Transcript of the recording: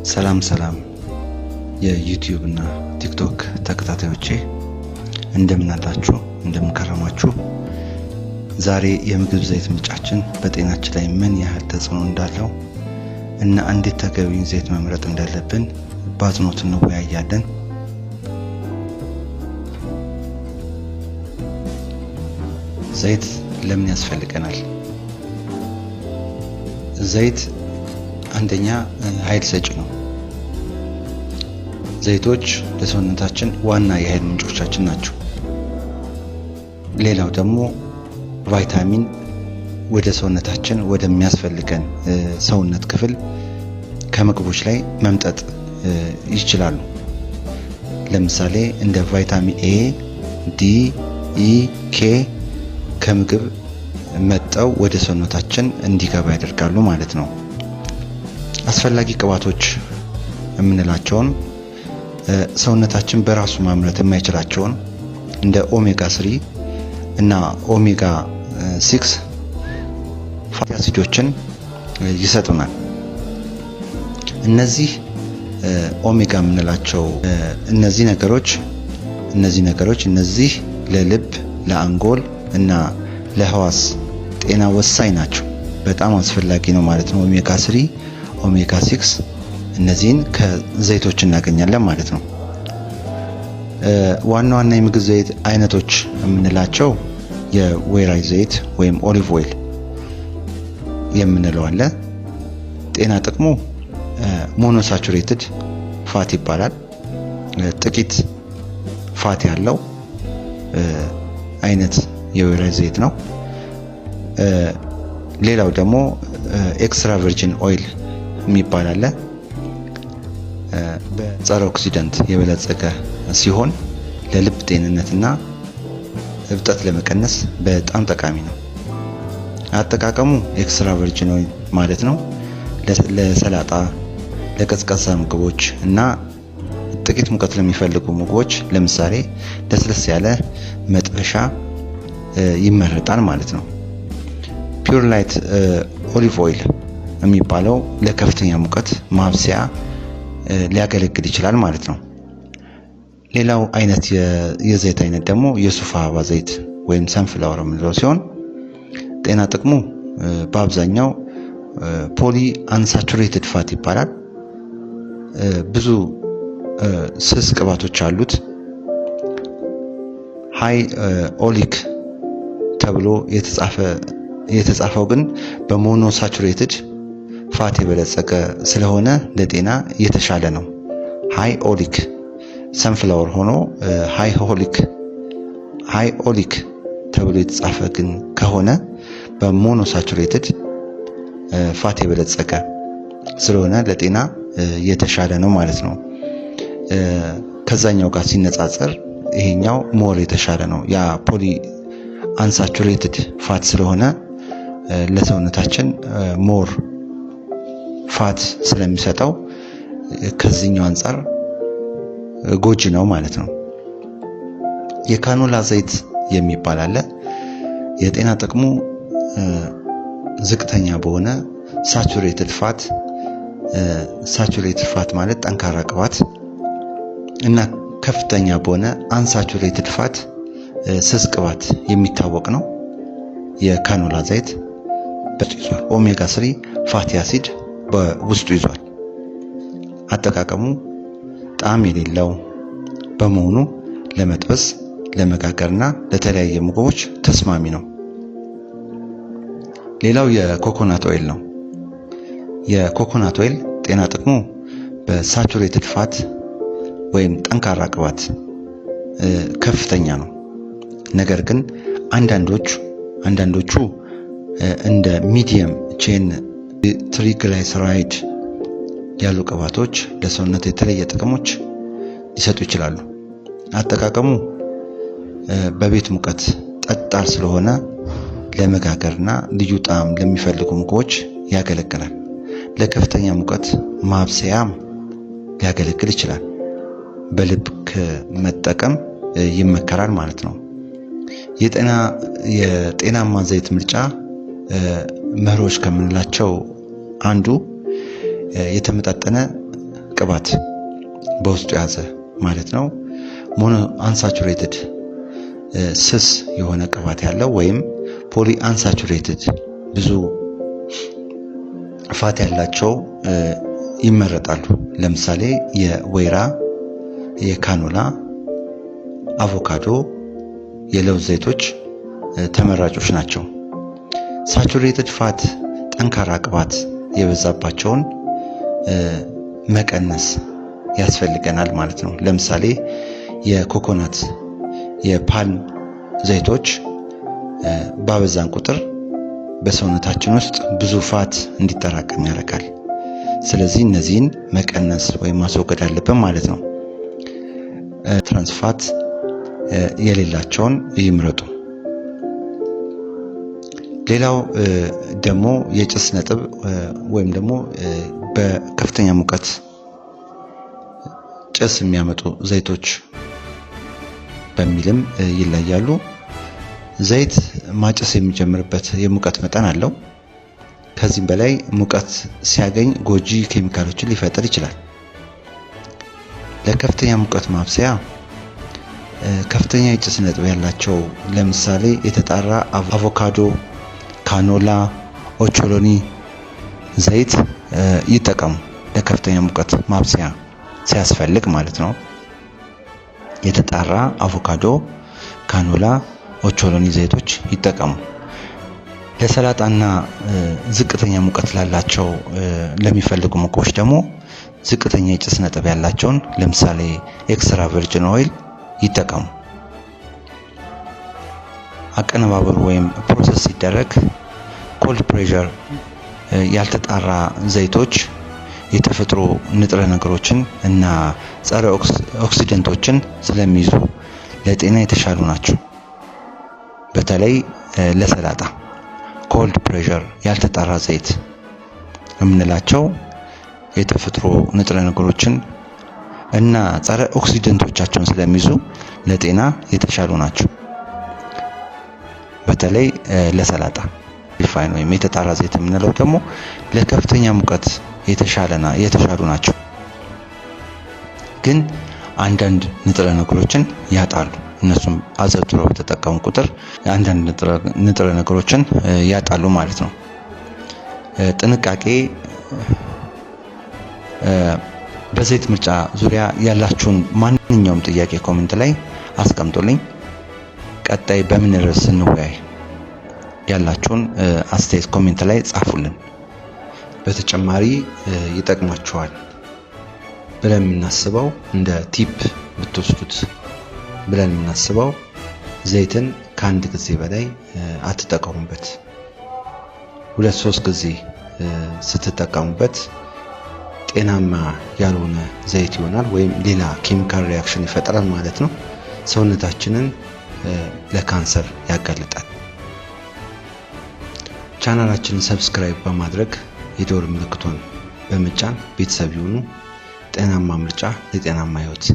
ሰላም ሰላም የ YouTube እና TikTok ተከታታዮቼ፣ እንደምን አላችሁ? እንደምን ከረማችሁ? ዛሬ የምግብ ዘይት ምርጫችን በጤናችን ላይ ምን ያህል ተጽዕኖ እንዳለው እና እንዴት ተገቢውን ዘይት መምረጥ እንዳለብን በአጽንኦት እንወያያለን። ዘይት ለምን ያስፈልገናል? ዘይት አንደኛ ኃይል ሰጪ ነው። ዘይቶች ለሰውነታችን ዋና የኃይል ምንጮቻችን ናቸው። ሌላው ደግሞ ቫይታሚን ወደ ሰውነታችን ወደሚያስፈልገን ሰውነት ክፍል ከምግቦች ላይ መምጠጥ ይችላሉ። ለምሳሌ እንደ ቫይታሚን A፣ D፣ E፣ K ከምግብ መጠው ወደ ሰውነታችን እንዲገባ ያደርጋሉ ማለት ነው። አስፈላጊ ቅባቶች የምንላቸውን፣ ሰውነታችን በራሱ ማምረት የማይችላቸውን እንደ omega 3 እና omega 6 fatty አሲዶችን ይሰጡናል። እነዚህ ኦሜጋ የምንላቸው እነዚህ ነገሮች እነዚህ ለልብ፣ ለአንጎል እና ለህዋስ ጤና ወሳኝ ናቸው። በጣም አስፈላጊ ነው ማለት ነው። Omega 3፣ omega 6 እነዚህን ከዘይቶች እናገኛለን ማለት ነው። ዋና ዋና የምግብ ዘይት አይነቶች የምንላቸው የወይራ ዘይት ወይም olive oil የምንለው አለ። ጤና ጥቅሙ monounsaturated fat ይባላል። ጥቂት fat ያለው አይነት የወይራ ዘይት ነው። ሌላው ደግሞ extra virgin oil የሚባል አለ። በጸረ oxidant የበለጸገ ሲሆን ለልብ ጤንነትና እብጠት ለመቀነስ በጣም ጠቃሚ ነው። አጠቃቀሙ extra virgin oil ማለት ነው ለሰላጣ፣ ለቀዝቃዛ ምግቦች እና ጥቂት ሙቀት ለሚፈልጉ ምግቦች፣ ለምሳሌ ለስለስ ያለ መጥበሻ ይመረጣል ማለት ነው። Pure light olive oil የሚባለው ለከፍተኛ ሙቀት ማብሰያ ሊያገለግል ይችላል ማለት ነው። ሌላው አይነት የዘይት አይነት ደግሞ የሱፍ አበባ ዘይት ወይም sunflower የምንለው ሲሆን ጤና ጥቅሙ በአብዛኛው polyunsaturated fat ይባላል። ብዙ ስስ ቅባቶች አሉት። High oleic ተብሎ የተጻፈው ግን በ monounsaturated fat የበለጸገ ስለሆነ ለጤና የተሻለ ነው። High oleic sunflower ሆኖ high oleic ተብሎ የተጻፈ ግን ከሆነ በ monounsaturated fat የበለጸገ ስለሆነ ለጤና የተሻለ ነው ማለት ነው። ከዛኛው ጋር ሲነጻጸር ይሄኛው more የተሻለ ነው። ያ polyunsaturated fat ስለሆነ ለሰውነታችን more fat ስለሚሰጠው ከዚህኛው አንጻር ጎጂ ነው ማለት ነው። የ canola ዘይት የሚባል አለ። የጤና ጥቅሙ ዝቅተኛ በሆነ saturated fat፣ saturated fat ማለት ጠንካራ ቅባት፣ እና ከፍተኛ በሆነ unsaturated fat፣ ስስ ቅባት የሚታወቅ ነው። የ canola ዘይት ይዟል። Omega 3 fatty acid በውስጡ ይዟል። አጠቃቀሙ ጣዕም የሌለው በመሆኑ ለመጥበስ፣ ለመጋገርና ለተለያየ ምግቦች ተስማሚ ነው። ሌላው የ coconut oil ነው። የ coconut oil ጤና ጥቅሙ በ saturated fat ወይም ጠንካራ ቅባት ከፍተኛ ነው። ነገር ግን አንዳንዶቹ እንደ medium chain triglyceride ያሉ ቅባቶች ለሰውነት የተለየ ጥቅሞች ሊሰጡ ይችላሉ። አጠቃቀሙ በቤት ሙቀት ጠጣር ስለሆነ ለመጋገርና ልዩ ጣዕም ለሚፈልጉ ምግቦች ያገለግላል። ለከፍተኛ ሙቀት ማብሰያም ሊያገለግል ይችላል። በልክ መጠቀም ይመከራል ማለት ነው። የጤናማ ዘይት ምርጫ መርሆች ከምንላቸው አንዱ የተመጣጠነ ቅባት በውስጡ የያዘ ማለት ነው። Monounsaturated ስስ የሆነ ቅባት ያለው ወይም polyunsaturated ብዙ fat ያላቸው ይመረጣሉ። ለምሳሌ የወይራ፣ የ canola፣ አቮካዶ፣ የለውዝ ዘይቶች ተመራጮች ናቸው። Saturated fat ጠንካራ ቅባት የበዛባቸውን መቀነስ ያስፈልገናል ማለት ነው። ለምሳሌ የኮኮናት፣ የ palm ዘይቶች ባበዛን ቁጥር በሰውነታችን ውስጥ ብዙ fat እንዲጠራቀም ያደርጋል። ስለዚህ እነዚህን መቀነስ ወይም ማስወገድ አለብን ማለት ነው። Trans fat የሌላቸውን ይምረጡ። ሌላው ደግሞ የጭስ ነጥብ ወይም ደግሞ በከፍተኛ ሙቀት ጭስ የሚያመጡ ዘይቶች በሚልም ይለያሉ። ዘይት ማጨስ የሚጀምርበት የሙቀት መጠን አለው። ከዚህም በላይ ሙቀት ሲያገኝ ጎጂ ኬሚካሎችን ሊፈጥር ይችላል። ለከፍተኛ ሙቀት ማብሰያ ከፍተኛ የጭስ ነጥብ ያላቸው ለምሳሌ የተጣራ አቮካዶ፣ canola፣ ኦቾሎኒ ዘይት ይጠቀሙ። ለከፍተኛ ሙቀት ማብሰያ ሲያስፈልግ ማለት ነው። የተጣራ አቮካዶ፣ canola፣ ኦቾሎኒ ዘይቶች ይጠቀሙ። ለሰላጣና ዝቅተኛ ሙቀት ላላቸው ለሚፈልጉ ምግቦች ደግሞ ዝቅተኛ የጭስ ነጥብ ያላቸውን ለምሳሌ extra virgin oil ይጠቀሙ። አቀነባበሩ ወይም process ሲደረግ cold pressure ያልተጣራ ዘይቶች የተፈጥሮ ንጥረ ነገሮችን እና ጸረ oxidant ኦችን ስለሚይዙ ለጤና የተሻሉ ናቸው። በተለይ ለሰላጣ cold pressure ያልተጣራ ዘይት የምንላቸው የተፈጥሮ ንጥረ ነገሮችን እና ጸረ oxidant ኦቻቸውን ስለሚይዙ ለጤና የተሻሉ ናቸው። በተለይ ለሰላጣ። Refine ወይም የተጣራ ዘይት የምንለው ደግሞ ለከፍተኛ ሙቀት የተሻሉ ናቸው፣ ግን አንዳንድ ንጥረ ነገሮችን ያጣሉ። እነሱም አዘውትረው በተጠቀሙ ቁጥር አንዳንድ ንጥረ ነገሮችን ያጣሉ ማለት ነው። ጥንቃቄ። በዘይት ምርጫ ዙሪያ ያላችሁን ማንኛውም ጥያቄ comment ላይ አስቀምጡልኝ። ቀጣይ በምን ርዕስ እንወያይ? ያላችሁን አስተያየት comment ላይ ጻፉልን። በተጨማሪ ይጠቅማችኋል ብለን የምናስበው፣ እንደ tip ብትወስዱት ብለን የምናስበው ዘይትን ከአንድ ጊዜ በላይ አትጠቀሙበት። ሁለት ሶስት ጊዜ ስትጠቀሙበት ጤናማ ያልሆነ ዘይት ይሆናል ወይም ሌላ chemical reaction ይፈጥራል ማለት ነው። ሰውነታችንን ለካንሰር ያጋልጣል። ቻናላችንን subscribe በማድረግ የደወል ምልክቷን በመጫን ቤተሰብ ይሁኑ። ጤናማ ምርጫ ለጤናማ ህይወት።